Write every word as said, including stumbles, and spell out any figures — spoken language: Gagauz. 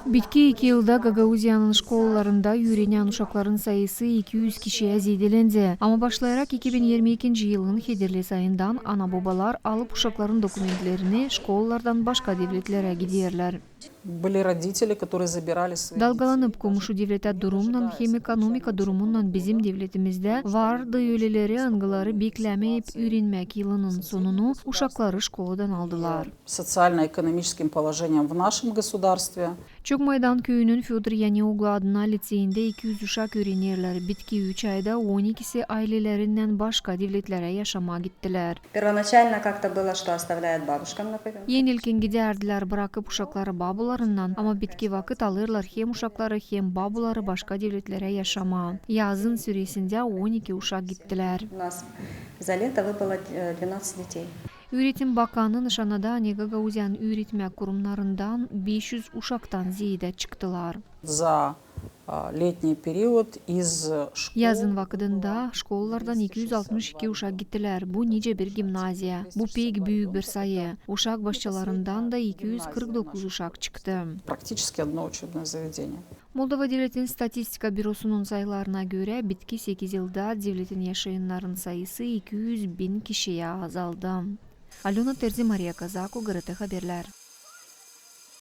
Bitki iki yılda Gagauziyanın şkolalarında üürenän uşakların sayısı iki üz kişiyä zeedelendi. Ama başlayarak iki bin irmi ikinci yılın Hederlez ayından ana-bobalar alıp uşakların dokumentlerini şkolalardan başka devletlerä giderlär. Были родители, которые забирали своих детей. Dalgalanıp komuşu devletä durumnan hem ekonomika durumunnan bizim devletimizdä vardı öleleri, angıları beklämeyip üürenmäk yılının sonunu uşakları şkoladan aldılar. Социально-экономическим положением в нашем государстве. Çokmaydan küüyünün Födor Yaneoglu adına liţeyindä iki üz uşak üürenerlär. Bitki üç ayda on ikisi aylelerinnän başka devletlerä yaşamaa gittilär. Первоначально как-то было, что оставляют бабушкам, например. Enilkin gidärdilär brakıp uşakları babularınnan, ama bitki vakıt alêrlar hem uşakları, hem babuları başka devletlerä yaşamaa. Yazın süresindä on iki uşak gittilär. У нас за лето выпало, э, двенадцать детей. Üüretim bakanı nışannadı, ani Gagauziyanın üüretmäk kurumnarından beş üz uşaktan zeedä çıktılar. За, а, летний период из, э, школ... Yazın vakıdında şkolalardan iki üz altmış iki uşak gittilär. Bu nicä bir gimnaziya. Bu pek büük bir sayı. Uşak başçalarından da iki üz kırk dokuz uşak çıktı. Практически одно учебное заведение. Moldova devletin statistika bürosunun sayılarına görä, bitki sekiz yılda devletin yaşayannarın sayısı iki üz bin kişiyä azaldı. Alöna Terzi, Mariya Kazako, GRT Haberlär.